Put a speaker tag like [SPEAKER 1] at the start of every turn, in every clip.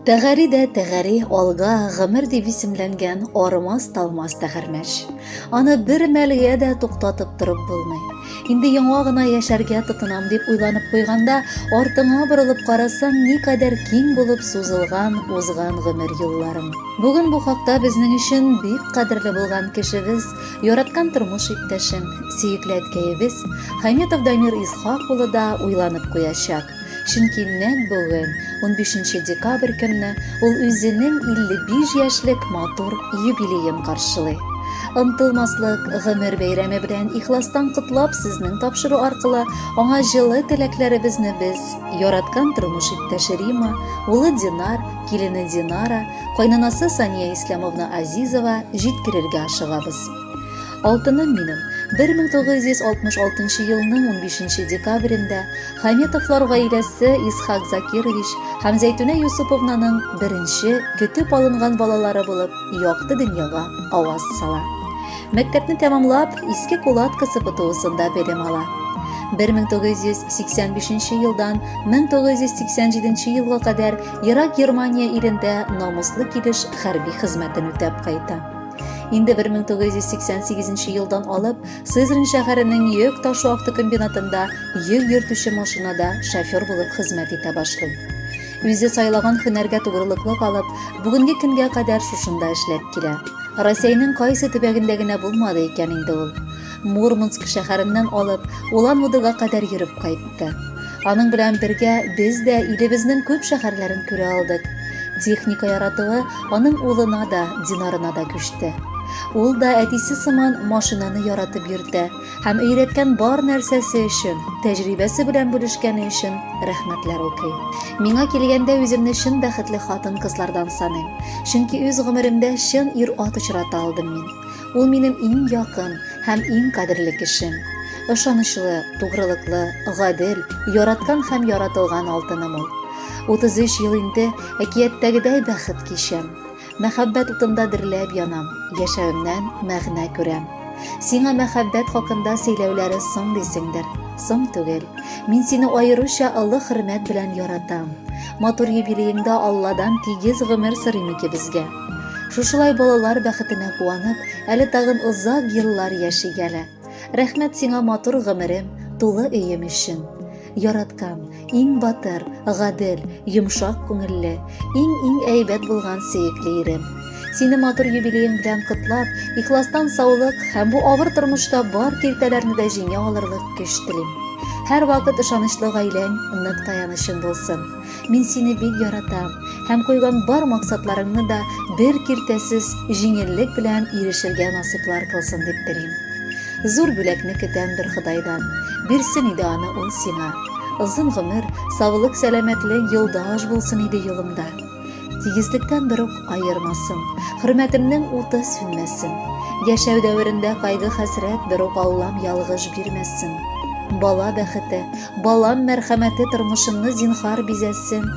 [SPEAKER 1] Тәгәри дә тәгәри алга гомер дип исемләнгән армас-талмас тәгәрмәч. Аны бер мәлгә дә туктатып торып булмый. Инде яңа гына яшәргә тотынам дип уйланып куйганда, артыңа борылып карасаң, никадәр киң булып сузылган узган гомер юлларың. Бүген бу хакта безнең өчен бик кадерле булган кешебез, яраткан тормыш иптәшем, сөекле әткәебез Хаметов Дамир Исхак улы да уйланып куячак. Чөнки нәкъ бүген, 15 декабрь көнне, ул үзенең 55 яшьлек матур юбилеен каршылый. Онтылмаслык гомер бәйрәме белән ихластан котлап, сезнең тапшыру аркылы аңа җылы теләкләребезне без, яраткан тормыш иптәше Рима, улы Динар, килене Динара, кайнанасы Сания Ислямовна Азизова җиткерергә ашыгабыз. Алтыным минем, 1966 елның 15 декабрендә Хаметовлар гаиләсе Исхак Закирович һәм Зәйтүнә Юсуповнаның беренче көтеп алынган балалары булып якты дөньяга аваз сала. Мәктәпне тәмамлап, Иске Кулатка СПТУсында белем ала. 1985 елдан 1987 елга кадәр ерак Германия илендә намуслы килеш хәрби хезмәтен үтәп кайта. Инде 1988 елдан алып Сызрань шәһәренең йөк ташу автокомбинатында йөк йөртүче машинада шофер булып хезмәт итә башлый. Үзе сайлаган һөнәргә тугрылыклы калып, бүгенге көнгә кадәр шушында эшләп килә. Рәсәйнең кайсы төбәгендә генә булмады икән инде ул. Мурманск шәһәреннән алып, Улан-Удэга кадәр йөреп кайтты. Аның белән бергә без дә илебезнең күп шәһәрләрен күрә алдык. Техника яратуы аның улына да, Динарына да күчте. Ул да әтисе сыман машинаны яратып йөртә һәм өйрәткән бар нәрсәсе өчен, тәҗрибәсе белән бүлешкәне өчен рәхмәтләр укый. Миңа килгәндә үземне чын бәхетле хатын-кызлардан саныйм. Чөнки үз гомеремдә чын ир-ат очрата алдым мин. Ул минем иң якын һәм иң кадерле кешем. Ышанычлы, тугрылыклы, гадел, яраткан һәм яратылган алтыным ул. 33 ел инде әкияттәгедәй бәхет кичәм. Мәхәббәт утында дөрләп янам, яшәвемнән мәгънә күрәм. Сиңа мәхәббәт хакында сөйләүләре соң дисеңдер. Соң түгел. Мин сине аеруча олы хөрмәт белән яратам. Матур юбилееңда Алладан тигез гомер сорыйм икебезгә. Шушылай балалар бәхетенә куанып, әле тагын озак еллар яшик әле. Рәхмәт сиңа матур гомерем, тулы өем өчен. Яраткан, иң батыр, гадел, йомшак күңелле, иң-иң әйбәт булган сөекле ирем. Сине матур юбилеең белән котлап, ихластан саулык һәм бу авыр тормышта бар киртәләрне дә җиңә алырлык көч телим. Һәрвакыт ышанычлы гаиләң нык таянычың булсын. Мин сине бик яратам һәм куйган бар максатларыңны да бер киртәсез җиңеллек белән ирешергә насыйплар кылсын дип телим. Зур бүләкне көтәм бер Ходайдан. Бирсен иде аны ул сиңа. Озын гомер, саулык, сәламәтлек юлдаш булсын иде юлымда. Тигезлектән берүк аермасын, хөрмәтемнең уты сүнмәсен. Яшәү дәверендә кайгы-хәсрәт берүк Аллам ялгыш бирмәсен. Бала бәхете, балам мәрхәмәте тормышымны зинхар бизәсен.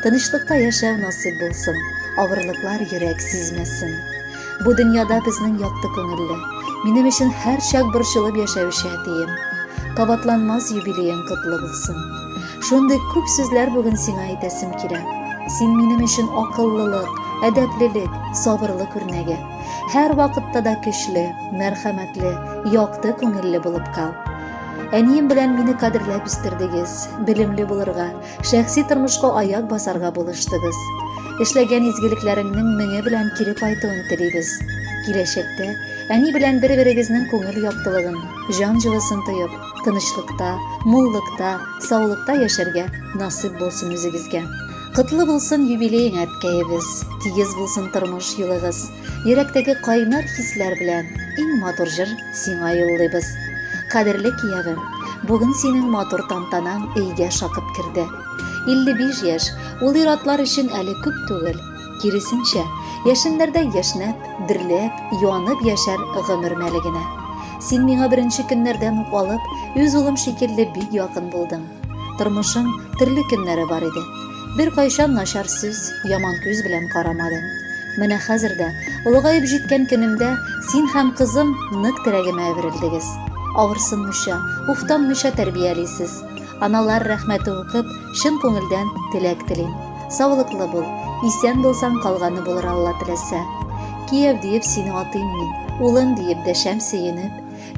[SPEAKER 1] Тынычлыкта яшәү насыйп булсын, авырлыклар йөрәк сизмәсен. Бу дөньяда безнең якты күңелле, минем өчен һәрчак борчылып яшәүче әтием. Кабатланмас юбилеең котлы булсын. Шундый күп сүзләр бүген сиңа әйтәсем килә. Син минем өчен акыллылык, әдәплелек, сабырлык үрнәге. Һәр вакытта да көчле, мәрхәмәтле, якты күңелле булып кал. Әнием белән мине кадерләп үстердегез, белемле булырга, шәхси тормышка аяк басарга булыштыгыз. Эшләгән изгелекләреңнең меңе белән кире кайтуын телибез. Киләчәктә әни белән бер-берегезнең күңел яктылыгын, җан җылысын тоеп, тынычлыкта, муллыкта, саулыкта яшәргә насыйп булсын үзегезгә. Котлы булсын юбилеең, әткәебез, тигез булсын тормыш юлыгыз. Йөрәктәге кайнар хисләр белән иң матур җыр сиңа юллыйбыз. Кадерле киявем, бүген синең матур тантанаң өйгә шакып керде. 55 яшь, ул ир-атлар өчен әле күп түгел. Киресенчә, яшеннәрдәй яшьнәп, дөрләп, янып яшәр гомер мәле генә. Син миңа беренче көннәрдән үк алып, үз улым шикелле бик якын булдың. Тормышың төрле көннәре бар иде. Беркайчан начар сүз, яман күз белән карамадың. Менә хәзер дә, олыгаеп җиткән көнемдә, син һәм кызым нык терәгемә әверелдегез. Авырсынмыйча, уфтанмыйча тәрбиялисез. Аналар рәхмәте укып, чын күңелдән теләк телим. Саулыклы бул, исән булсаң, калганы булыр Алла теләсә. Кияү диеп сине атыйм мин, улым диеп дәшәм сөенеп.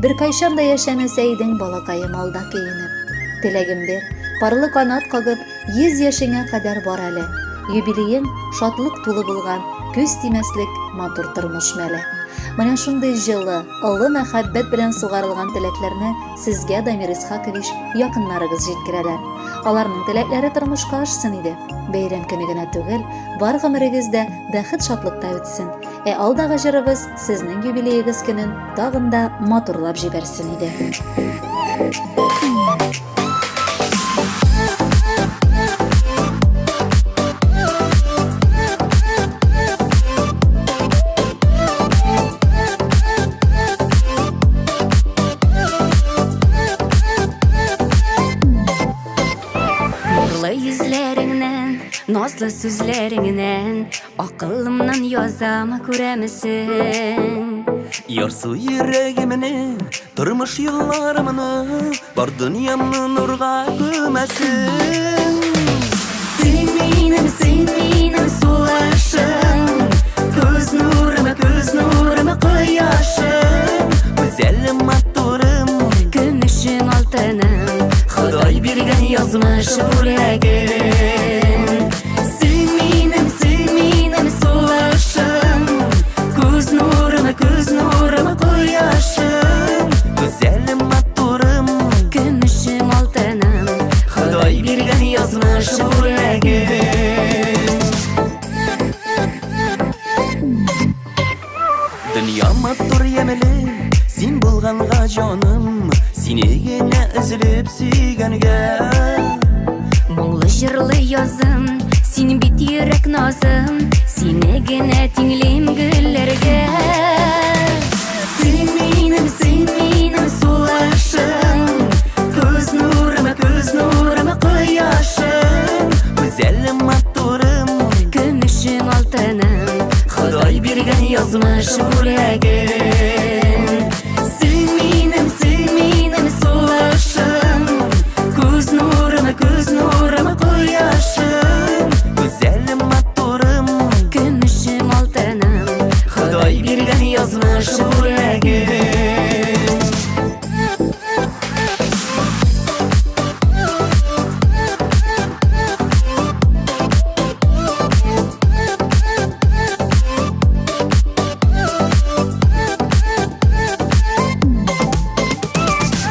[SPEAKER 1] Беркайчан да яшәмәсә идең, балакаем алда көенеп. Теләгем бер, парлы канат кагып, 100 яшеңә кадәр бар әле. Юбилеең шатлык тулы булган, күз тимәслек матур тормыш мәле. Менә шундый җылы, олы мәхәббәт белән сугарылган теләкләрне сезгә, Дамир Исхакович, якыннарыгыз җиткерәләр. Аларның теләкләре тормышка ашсын иде. Бәйрәм көне генә түгел, бар гомерегез дә бәхет-шатлыкта үтсен. Ә алдагы җырыбыз сезнең юбилеегыз көнен тагын да матурлап җибәрсен иде.
[SPEAKER 2] Нурлы йөзләреңнән, назлы сүзләреңнән Акылымнан язам, күрәмесең?
[SPEAKER 3] Ярсу йөрәгемне, тормыш юлларымны, Бар дөньямны нурга күмәсең.
[SPEAKER 2] Син минем, син минем сулышым, Күз нурым, күз нурым, кояшым.
[SPEAKER 3] Гүзәлем, матурым,
[SPEAKER 2] Көмешем, алтыным, Ходай биргән язмыш бүләгем. Син минем, син минем сулышым, Күз нурым, күз нурым, кояшым.
[SPEAKER 3] Гүзәлем, матурым,
[SPEAKER 2] Көмешем, алтыным, Ходай биргән язмыш бүләгем.
[SPEAKER 3] Дөнья матур ямьле, син булганга җаным, сине генә өзелеп сөйгәнгә.
[SPEAKER 2] Моңлы җырлы язым, син бит йөрәк назым, сине генә тиңлим гөлләргә. Син минем, син минем сулышым,
[SPEAKER 3] күз нурым, күз нурым, кояшым, гүзәлем, матурым,
[SPEAKER 2] көмешем, алтыным, Ходай биргән язмыш бүләгем. Син минем, син минем сулышым, күз нурым, күз нурым, кояшым,
[SPEAKER 3] гүзәлем, матурым,
[SPEAKER 2] көмешем, алтыным, Ходай биргән язмыш бүләгем.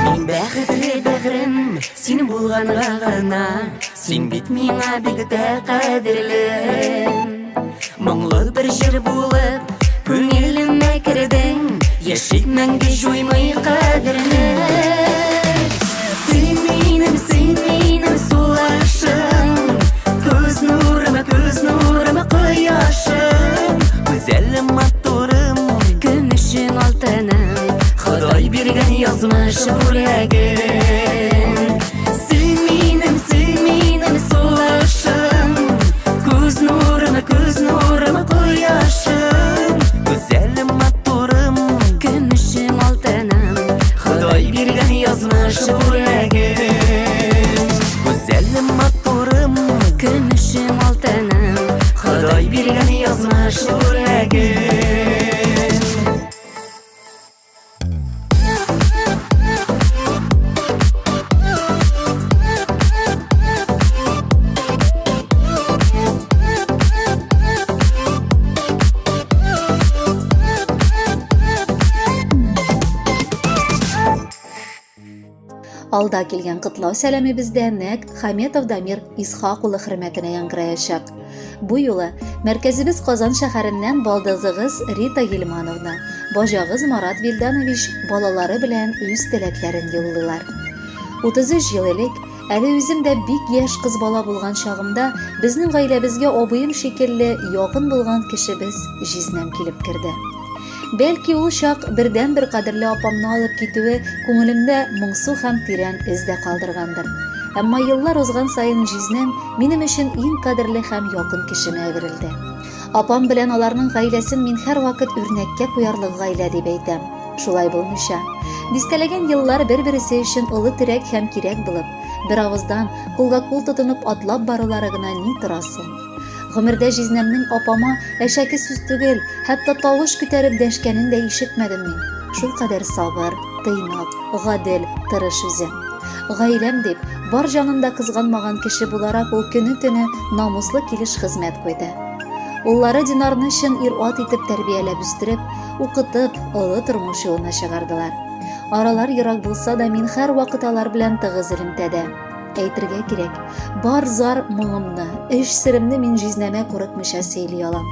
[SPEAKER 2] Мин бәхетле бәгърем, син булганга гына, син бит миңа бик тә кадерле. Моңлы бер җыр булып, күңелемә кердең, яшик мәңге җуймый кадерне. Син минем, син минем сулышым, күз нурым, күз нурым, кояшым,
[SPEAKER 3] гүзәлем, матурым,
[SPEAKER 2] көмешем, алтыным, Ходай биргән язмыш бүләгем. Син минем, син минем сулышым, күз нурым, күз нурым, кояшым,
[SPEAKER 3] гүзәлем, матурым,
[SPEAKER 2] көмешем, алтыным, Ходай биргән язмыш бүләгем.
[SPEAKER 3] Гүзәлем, матурым,
[SPEAKER 2] көмешем, алтыным, Ходай биргән язмыш бүләгем.
[SPEAKER 1] Алда килгән котлау сәламебез дә нәкъ Хаметов Дамир Исхак улы хөрмәтенә яңгыраячак. Бу юлы мәркәзебез Казан шәһәреннән балдызыгыз Рита Гильмановна, баҗагыз Марат Вильданович балалары белән үз теләкләрен юллыйлар. 33 ел элек, әле үзем дә бик яшь кыз бала булган чагымда, безнең гаиләбезгә абыем шикелле якын булган кешебез җизнәм килеп керде. Бәлки ул чак бердәнбер кадерле апамны алып китүе күңелемдә моңсу һәм тирән эз дә калдыргандыр. Әмма еллар узган саен җизнәм минем өчен иң кадерле һәм якын кешемә әверелде. Апам белән аларның гаиләсен мин һәрвакыт үрнәккә куярлык гаилә дип әйтәм. Шулай булмыйча. Дистәләгән еллар бер-бересе өчен олы терәк һәм кирәк булып, бер авыздан, кулга-кул тотынып атлап барулары гына ни тора соң? Гомердә җизнәмнең апама әшәке сүз түгел, хәтта тавыш күтәреп дәшкәнен дә ишетмәдем мин. Шулкадәр сабыр, тыйнак, гадел, тырыш үзе. Гаиләм дип, бар җанын да кызганмаган кеше буларак ул көне-төне намуслы килеш хезмәт куйды. Уллары Динарны чын ир-ат итеп тәрбияләп үстереп, укытып, олы тормыш юлына чыгардылар. Аралар ерак булса да, мин һәрвакыт алар белән тыгыз элемтәдә. Әйтергә кирәк, бар зар моңымны, эш серемне мин җизнәмә курыкмыйча сөйли алам.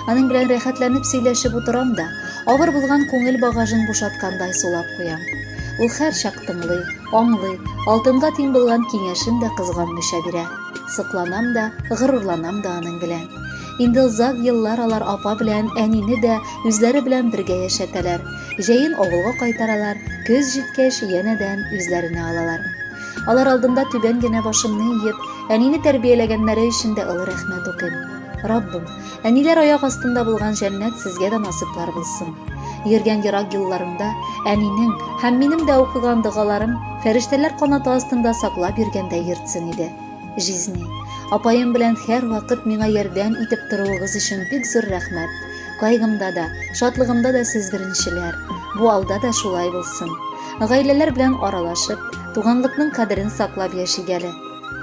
[SPEAKER 1] Аның белән рәхәтләнеп сөйләшеп утырам да, авыр булган күңел багажын бушаткандай сулап куям. Ул һәрчак тыңлый, аңлый, алтынга тиң булган киңәшен дә кызганмыйча бирә. Сокланам да, горурланам да аның белән. Инде озак еллар алар апа белән әнине дә үзләре белән бергә яшәтәләр. Җәен авылга кайтаралар, көз җиткәч, янәдән үзләренә алалар. Алар алдында түбән генә башымны иеп, әнине тәрбияләгәннәре өчен дә олы рәхмәт укыйм. Раббым, әниләр аяк астында булган җәннәт сезгә дә насыйплар булсын. Йөргән ерак юлларыңда әнинең һәм минем дә укыган догаларым фәрештәләр канаты астында саклап йөргәндә йөртсен иде. Жизни, апаем белән һәрвакыт миңа ярдәм итеп торуыгыз өчен бик зур рәхмәт. Кайгымда да, шатлыгымда да сез беренчеләр. Бу алда да шулай булсын. Гаиләләр белән аралашып, туганлыкның кадерен саклап яшик әле.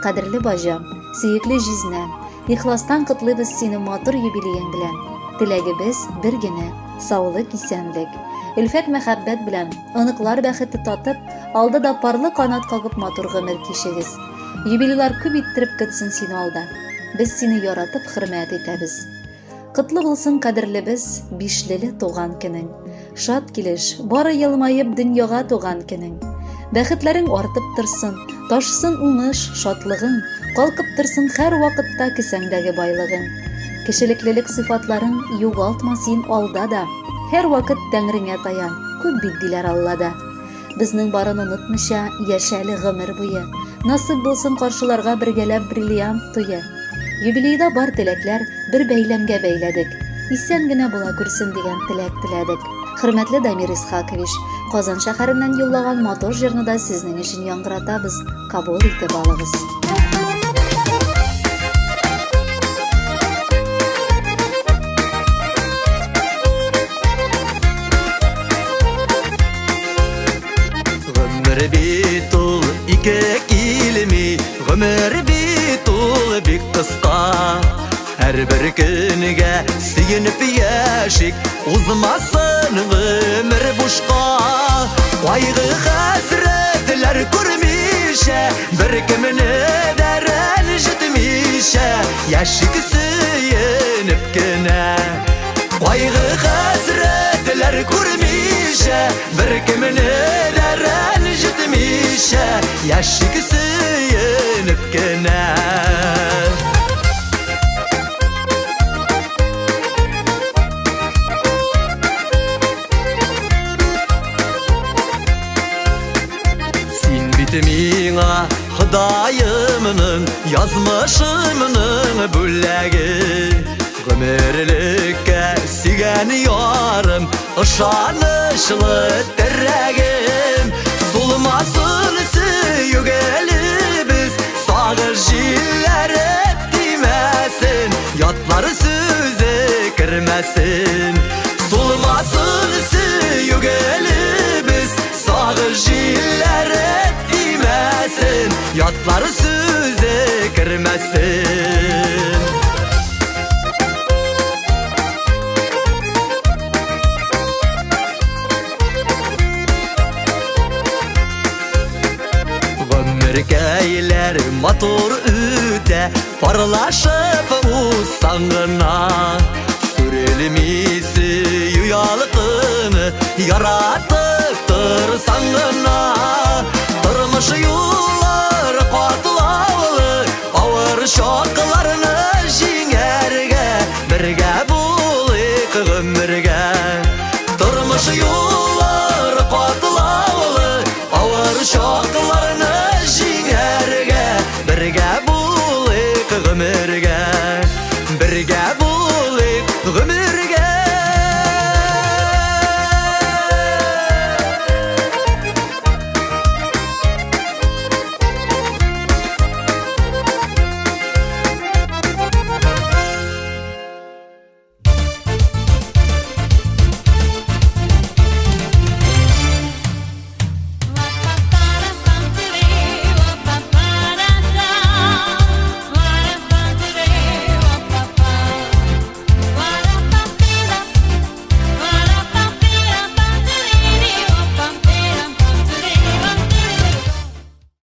[SPEAKER 1] Кадерле баҗам, сөекле җизнәм, ихластан котлыйбыз сине матур юбилеең белән. Теләгебез бер генә, саулык, исәнлек. Өлфәт мәхәббәт белән, оныклар бәхете татып, алда да парлы канат кагып матур гомер кичегез. Юбилейлар күп иттереп көтсен сине алда. Без сине яратып хөрмәт итәбез. Котлы булсын, кадерлебез, бишлеле туган көнең. Шат килеш, бары елмаеп дөньяга туган көнең. Бәхетләрең артып торсын, ташсын уңыш, шатлыгың, калкып торсын һәр вакытта кесәңдәге байлыгың. Кешелеклелек сыйфатларың югалтма син алда да. Һәрвакыт Тәңреңә таян, күп бит диләр Аллада. Безнең барын онытмыйча, яшә әле гомер буе. Насыйп булсын каршыларга бергәләп бриллиант туе. Юбилейда бар теләкләр бер бәйләмгә бәйләдек. Исән генә була күрсен дигән теләк теләдек. Хөрмәтле Дамир Исхакович, Казан шәһәреннән юллаган матур җырны да сезнең өчен яңгыратабыз, кабул итеп алыгыз.
[SPEAKER 3] Гомер бит ул ике килми, гомер бит ул бик кыска. Һәрбер көнгә сөенеп яшик, узмасын гомер бушка. Кайгы хәсрәтләр күрмичә, беркемне дә рәнҗетмичә, яшик сөенеп кенә. Кайгы хәсрәтләр күрмичә, беркемне дә рәнҗетмичә, яшик сөенеп кенә. Син бит миңа Ходаемның, язмышымның бүләге. Гомерлеккә сөйгән ярым, ышанычлы терәгем. Сулмасын сөю гөлебез, сагыш җилләре тимәсен, ятлар сүзе кермәсен. Сулмасын сөю гөлебез, сагыш җилләре тимәсен, ятлар сүзе кермәсен. Гомеркәйләр матур үтә, парлашып узсаң гына. Сүрелми сөю ялкыны, яратып тор.